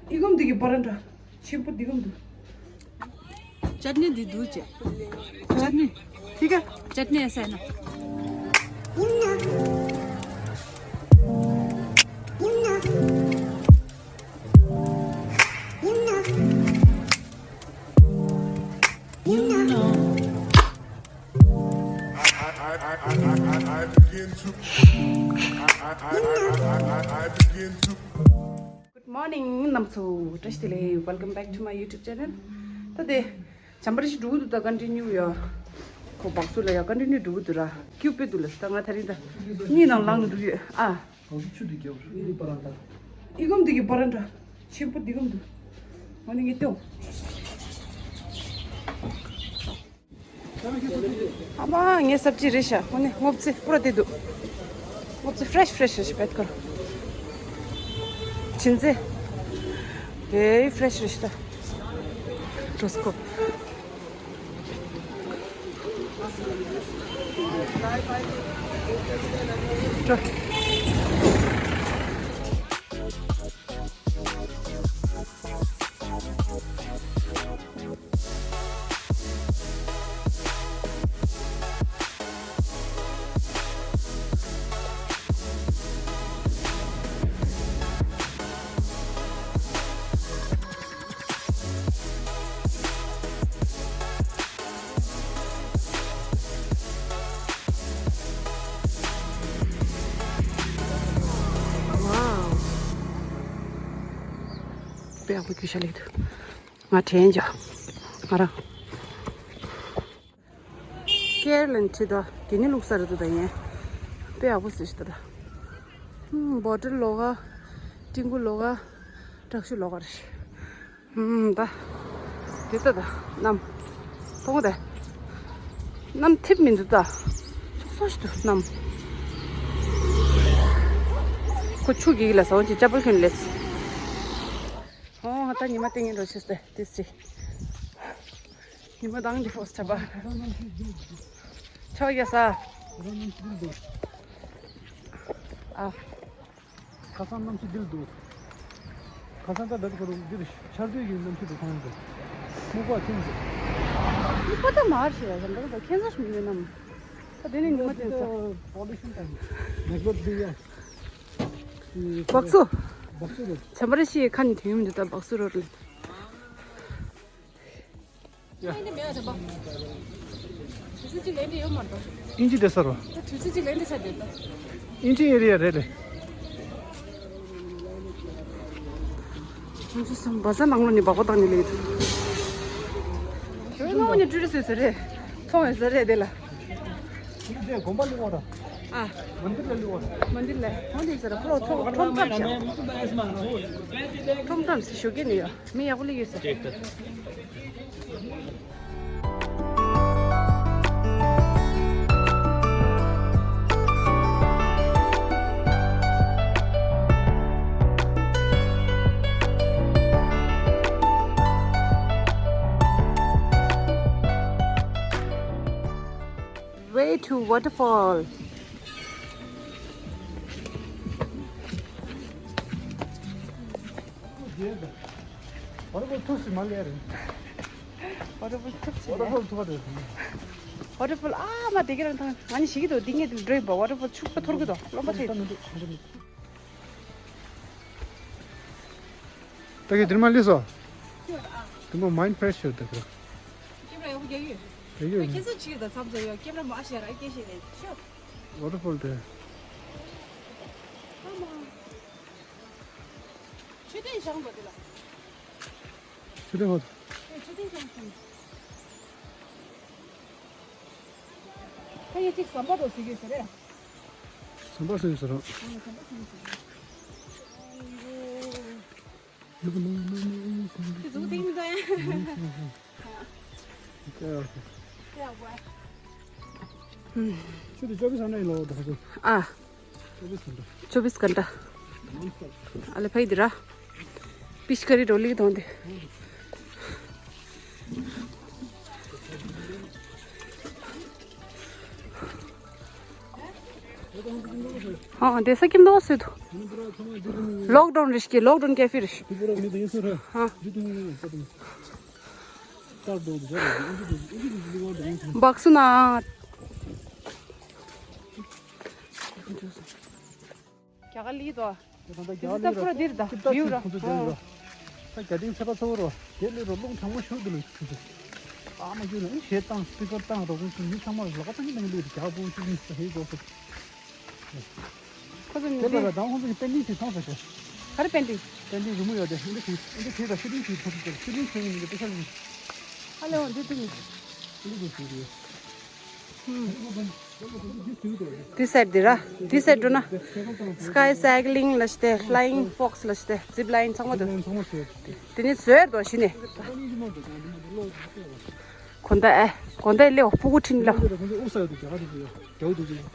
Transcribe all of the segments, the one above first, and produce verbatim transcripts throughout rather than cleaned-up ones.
ཨི་གོམ་འདི་གི་པ་ར་འདྲ་ཆེན་པོ་འདི་གོམ་འདུག་ཅད་ནི་འདི་འདུག་ཅེ། ཅད་ནི། ཐིག་ག་ཅད་ནི་ཨེ་ས་ན། Good morning རྣམ་ཚོ། བཀྲ་ཤིས་བདེ་ལེགས། Welcome back to my YouTube channel. ད་དེ་བྱམས་པ་རེ་ཞིག་འགྲོ་གི་འདུག་ད་continue ཡ། ཁོ་སྦག་སུ་ལ་ཡ་continue འགྲོ་གི་འདུག་ར། ཀྱུ་པེ་འདུག་ལ་ད་ང་ད་རིང་ད་གཉིད་ནང་ལངས་འགྲོ་གི་ཨ། གང་ཚོ་ཆུ་འདི་རྒྱབ་རེད། འདི་པ་ར་འདྲ། ཨི་གོམ་འདི་གི་པ་ར་འདྲ། ཆེན་པོ་འདི་གོམ་འདུག་ང་ནི་ངས་སྟོན། ཨ་མ་ངའི་སབ་ཅི་རེད་ཤག་ཨོ་ནི་སྔོ་ཚལ་པུ་ར་དེ་འདུག་སྔོ་ཚལ་fresh fresh རེད་ཤག་བེད་ཀོ། ཅིན་ཙེ། very fresh རེད་ཤག་ད་གྲོ་སྐོ། གྲོ། དཔེ་ཡག་པོ་རྒྱུ་ཤ་ལེགས་འདུག་ང་དྲན་བྱ། ང་རང་ཀེར་ལན་ཁྲིད་དོ། དེ་ནི་ལུག་ས་རེད་འདུག་ད་ཡིན། དཔེ་ཡག་པོ་བཟོས་ཤག་ད། ཧུམ། བོ་ཊལ་ལོག་ག་ཀྲིང་ཀུ་ལོག་ག་ཀྲག་ཤུ་ལོག་ག་རེད། ཧུམ། ད་དེ་ལྟ་ད་གནམ་མཐོང་གི་ད། གནམ་འཐིབས་མི་འདུག་ད། ཆོག་སོ་ཞིག་འདུག་གནམ། ཁོ་ཆུ་གི་ལ་ཟ་འོང་ཅིག་ཅ་པལ་ཁྱོན་ལེས། ཨོ་ད་ཉི་མ་སྟེང་ངན་འགྲོ་ཤེས་ཏེ་ཏིས་ཅིག་ཉི་མ་དང་གི་ཧོ་སི་ཐ་བ། ཆོ་ཡ་ས། ཨ། ཁ་སང་གནམ་གཤིས་འདི་ལ་འདུག་ཁ་སང་ད་འདི་ཁོ་རང་འདིར་ཆར་དུས་ཀྱི་གནམ་གཤིས་འདུག་ཁང་དུ། སྨུག་པ་ཐིམ་འདུག་སྨུག་པ་ད་མར་ཞེས་ཡ་ཟམ་འདྲ་ད་ཁྱེད་ཚོ་ཞིག་མི་ཡོད་ནམ། ད་དེ་ནས་ཉི་མ་དེ་ཚོ། པོ་ལུ་ཤན་དང་མེག་ལོ་འདི་ཡ། སྦག་སུ། སྦག་སུ་རེད། བྱམས་པ་རེ་ཞིག་ཁ་ནས་དེ་ཡོང་མི་འདུག་ད་སྦག་སུ་རོ་རེད། དུས་ཚོད་གཅིག་ལེན་འདྲ་ཡོད་མ་རེད། ཨིན་ཇི་བསྡད་ས་རོ། ད་དུས་ཚོད་གཅིག་ལེན་འདྲ་ཆགས་བསྡད་ད། ཨིན་ཇི་ཨེ་རི་ཡ་རེད་ལེ། ང་ཚོ་སམ་བ་ས་ནང་ལོགས་ནས་སྦག་སྦག་བཏང་ནས་སླེབས་ཡོད། ཁྱོད་ནང་ནས་ཊུ་རི་སི་ཡོད་ས་རེད། མཐོང་ཡོད་ས་རེད་དེ་ལ། དེ་དགོན་པ་སླེབས་པ་ར། ཨ། མན་དིར་ལ་སླེབས་པ་ར། མན་དིར་ལ། མན་དིར་ལ། ཁོ་ལོ་ཁྲོམ་ཁྲོམ་ཁྲམ་ཤག་ཁྲོམ་ཁྲམ་སི་ཞོགས་ཀས་ནས་ཡོད། མི་ཡག་པོ་སླེབས་ཡོད་ས་རེད། Way to waterfall. Waterfall ཐུག་སི་མ་ལེ་རེད། Waterfall ཐུག་སི་ལེ། Waterfall ཐུག་པ་རེད། Waterfall ཨ་མ་དེ་ག་རང་ཐང་ང་ནི་ཤི་གི་འདུག་འདི་ངས་འགྲོ་ཡིན་པ། Waterfall ཕྱུག་པོ་འཐོར་གི་འདུག་རློན་པ་ཆེ། ད་གི་དེར་མ་ལུས་སོ། དེ་མ་mind fresh ཡོད་ད་གི། ཀེམ་ར་ཡག་པོ་རྒྱག་ཡོད། རྒྱག་ཡོད། ཁྱེད་ཚོ་ཅིག་ད་མཚམས་ཚོ་ཡོད། ཀེམ་ར་མ་ཨ་ཤེ་ར་ཨ་སྐད་ཤེས་ནས་ཤོ། Waterfall དེ། ཨ་མ། མཆོད་རྟེན་བཞེངས་པ་དེ་ལ། མཆོད་རྟེན་ཧོ། ཨེ་མཆོད་རྟེན་བཞེངས་སོང་། ད་ཡེ་གཅིག་ཟམ་པ་འགྲོ་ཟེར་གྱི་ཟེར་རེད། ཟམ་པ་ཟེར་གྱི་ཟེར་རོ། ཨ་ཟམ་པ་ཟེར་གྱི་ཟེར་རོ། དེ་ཟུག་དེ་མི་འདུག་ཡ། ཆུ་དེ་ཅོ་བི་སི་ཨ་ན་ཡིན་ལོ་ད་ཧ་ཟོ། ཨ། ཅོ་བི་སི་གྷན་ཊ། ཨ་ལེ་ཕ་གི་དེ་ར། ཕིཤ་ཀ་རི་རོ་ལི་གི་དོན་དེ། ཨ་དེ་ས་ཀྱིམ་དོ་སེ་དུ། ལོག་ཌའོན་རེད་ཤག་ལོག་ཌའོན་ཀེ་ཧྥེ་རེད། ཧ། སྦག་སུ་ན། རྒྱ་གར་ལི་དོ། ད་ལྟ་རྒྱ་གར་ལི་རོ། ད་ཁུ་ར་འདིར་ད་ཅིབ་ཏ་བིའུ་ཅིབ་རོ། ཁོང་ཚོ་རྒྱ་ལི་རོ། ད་རྒྱ་ལྡན་ཚེ་པ་ཚོ་རོ། རྒྱ་ལི་རོ་རླུང་གྲང་མོ་ཞོ་འདུག་ལ་ཁོང་ཚོ། ཨ་མ་ཞུ་ན་ཨི་ཞེ་བཏང་སྤི་ཀར་བཏང་རོ། ཁོང་ཚོ་མི་ཚང་མ་ལོག་བཏང་གི་ནང་ལི་རྒྱ་བོ་ཞུ་ནི་ས་ཧེ་གོ་ཁོ། ཁོ་ཚོ་མི་དེ་ལ་དང་ཁོང་ཚོ་གི་པེན་ཌིང་ཞིག་མཐོང་ས་དེ། ག་རེ་པེན་ཌིང་། པེན་ཌིང་རི་མོ་ཡོད་དེ་འདི་ཁོང་འདི་དེ་ད་ཤི་ཏིང་ཞིག་ཐོབ་ཀྱི་ཤི་ཏིང་ཁྱོད་ཡིན་འདི་པེ་ཤ་ཡིན། ཨ་ལེ་འོ་འདི་འདི་ནི། འདི་ཁོང་ཞུ་གི་ཡོད། ཧུམ། འདི་སེད་འདི་ར། འདི་སེད་འགྲོ་ན། སི་ཀའི་སའི་ཀི་ལིང་ལ་ཞིག་སྟེ། ཧྥི་ལའི་ཡིང་ཕོག་སི་ལ་ཞིག་སྟེ། ཛིབ་ལའིན་ཚང་མ་འདུག་ཚང་མ་ཟེར། དེ་ནི་ཟེར་དོ་ཞི་ནས། གོན་ད་ཨེ། གོན་ད་ཨེ་ལེའོ་སྤུ་གུ་ཁྲིན་ལོ། ཨུ་ས་ཡོད་དུ་རྒྱ་གར་དུ་ཡོད། རྒྱ་བོ་དུ་ཡོད།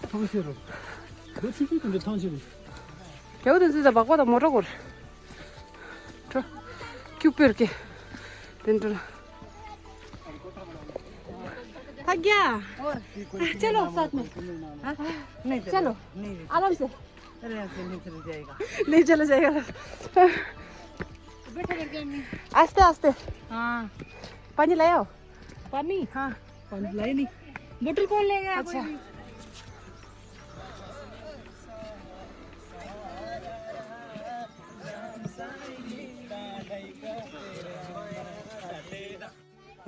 ཐང་ཤེས་རོ། འདི་ཆུ་ཆུ་དུ་འདི་ཐང་ཤེས་རོ། རྒྱ་བོ་དུ་འཛི་ད་སྦག་པ་དང་མོ་ཊ་གོར། འགྲོ། ཀྱུ་པེར་ཀེ། དེ་འགྲོ། ཐ་གྱ། चलो साथ में। हाँ? नहीं चलो। नहीं। आराम से। अरे, ऐसे नहीं चल जाएगा। नहीं चला जाएगा। बैठो करके अम्मी। आस्ते आस्ते। हाँ। पानी लाया हो? पानी? हाँ। पानी लाई नहीं। बोतल कौन लेगा? अच्छा। कोई नहीं।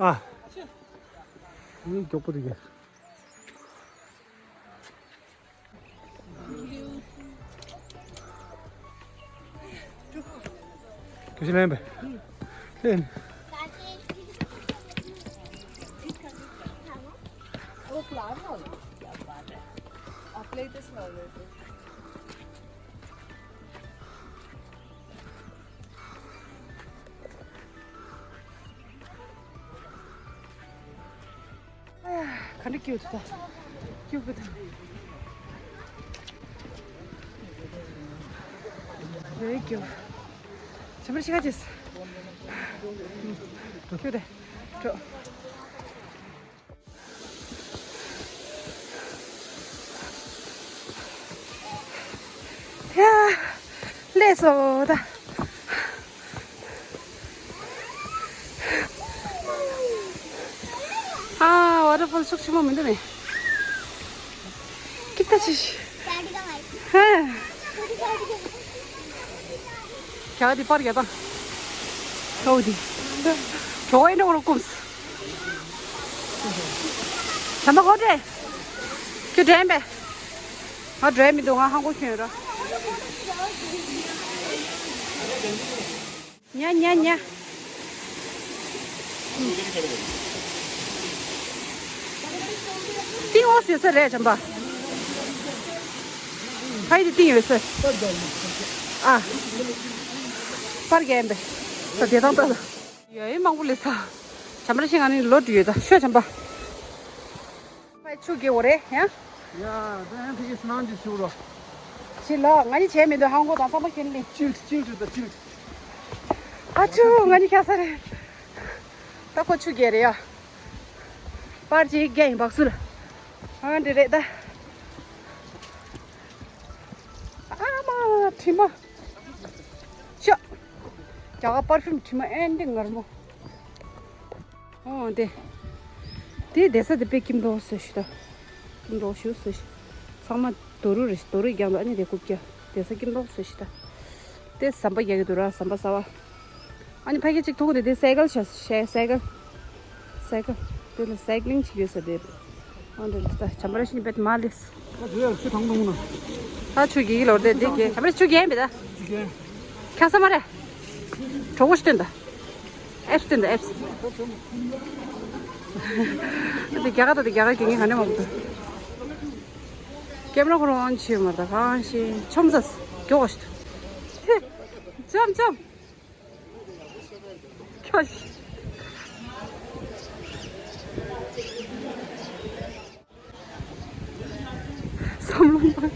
ཨ། ཡིན་མགྱོགས་པོ་རེད་ཀྱི། དུ་ཞིག་ལེན་པས། ལེན། ག་འདྲ་སྐྱིད་འདུག་ད། སྐྱིད་པོ་འདུག་རེད་སྐྱིད། བྱམས་པ་ཤི་ཁ་ཅེས། སྐྱིད་དེ། འགྲོ། ཡ། ལས་སོ་ད། ཨ། ཝ་ཊར་ཕོལ་ཤུགས་ཆེན་པོ་མི་འདུག་ནས། སྐྱིད་ད་ཆི་ཤི། ཧ། རྒྱ་གར་འདི་པར་རྒྱག་དང་། ཨོ་འདི། གྲོགས་ཨེ་འགྲོ་རུ་ཀུམས། བྱམས་པ་ཧོ་འདྲེ། ཁྱོད་འདྲེན་པས། ང་འདྲེན་མི་འདུག་ང་ཧང་གོ་ཁྱོད་ར། ཉ་ཉ་ཉ། ཏིང་འོ་ཟེར་ས་རེད་བྱམས་པ། ཕ་ཡི་དེ་ཏིང་ཡོད་ས། ཨ། པར་རྒྱན་པས། ས་དེ་དང་ལྟ་ལ། ཡ་ཡི་མང་པོ་ལས་ས། བྱམས་པ་ཤི་ང་ནི་ལོ་དྲུག་ཡོད་ད་ཤོད་བྱམས་པ། ཕ་ཡི་ཆུ་རྒྱས་འོ་རེད་ཡ། ཡ་ད་ཡང་ཕ་གི་སྣང་གི་ཆུ་རོ། ཕྱི་ལ་ང་ནི་བྱས་མི་འདུག་ཧང་གོ་དང་བསམ་པ་ཁྱེར་ལེ། ཅིལ་ཅིལ་ཅིལ་ད་ཅིལ། ཨ་ཆུ་ང་ནི་ཁ་ས་རེད། ད་ཁོ་ཆུ་རྒྱས་རེད་ཡ། པར་ཅིག་རྒྱས་ཡིན་བག་སུ་ལ། ཨ་འདི་རེད་ད། ཨ་མ་དྲི་མ། ཤོ། རྒྱ་གར་པར་ཕིའུམ་དྲི་མ་ཨེ་འདི་མངར་མོ། ཨོ་དེ། དེ་བསྡད་ས་དེ་དཔེ་སྐྱིད་མདོག་བཟོས་ཤི་ད། སྐྱིད་མདོག་ཞུ་བཟོས་ཤི། ཚང་མ་རྡོ་རུ་རེད་རྡོ་རུ་རྒྱང་དུ་ཨ་ནི་དེ་རྐུབ་བཀྱག་བསྡད་ས་སྐྱིད་མདོག་བཟོས་ཤི་ད། དེ་ཟམ་པ་རྒྱག་གི་འདུག་ར་ཟམ་པ་གསར་བ། ཨ་ནི་ཕ་གི་གཅིག་ཐུག་དེ་དེ་སའི་ཀལ་བྱས་བྱས་སའི་ཀལ། སའི་ཀལ། དེ་ལ་སའི་ཀི་ལིང་བྱེད་ཀྱི་ཡོད་ས་དེ། ཨ་འདྲ་ལ་ད་བྱམས་པ་ར་ཤི་ནི་བེད་མ་ལེས། ད་ཆུ་ཡར་ཆུ་གང་འདུག་ན། ད་ཆུ་གི་ལོར་དེ་དེ་གི་བྱམས་པ་ར་ཆུ་གན་བེད་ད། ཆུ་གན། ཁ་ས་མ་རེད། གྲོགས་པོ་ཞིག་སྟོན་ད། ཨེབ་སྟོན་ད་ཨེབ། ད་དེ་རྒྱ་གར་ད་དེ་རྒྱ་གར་གི་ངས་ག་ནས་མ་གོ་ད། ཀེམ་ར་ཁོ་རང་ཨོན་བྱས་མ་ད་གང་ཤེས་ཆོམ་ས་མགྱོགས་ཤིག་ཆོམ་ཆོམ། ཁྱོད། བསམ་བློ་བཏང་།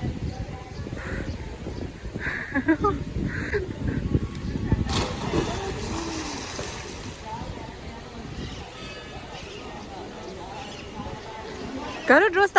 ག་རུ་འགྲོ་ས།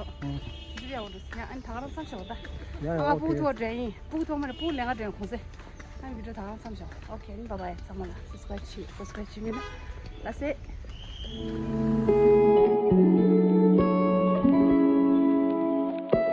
ཚོ། ཙི་ཙི་ཡག་པོ་འདུག་ཡ། ཨ་ནི་ད་ག་རང་མཚམས་བཞག་ད། ཡ་ཡ། ཨ་ཨོ་ཕྲུག་ཁེ། ཐོག་འདྲེན་ཡིན། ཕྲུ་གུ་ཐོག་མ་རེད། ཕྲུ་གུ་ལས་ཀ་འདྲེན་གོང་ཚེ། ཨ་ནི་བི་ཌི་ཡོ་ད་ག་རང་མཚམས་བཞག་ཨོ་ཁེ། ཨ་ནི་བྷའི་བྷའི། ཚང་མ་ལ་སབ་སི་ཀ་རའིབ་བྱེད། སབ་སི་ཀ་རའིབ་བྱེད་མི་ན། ལགས་སེ།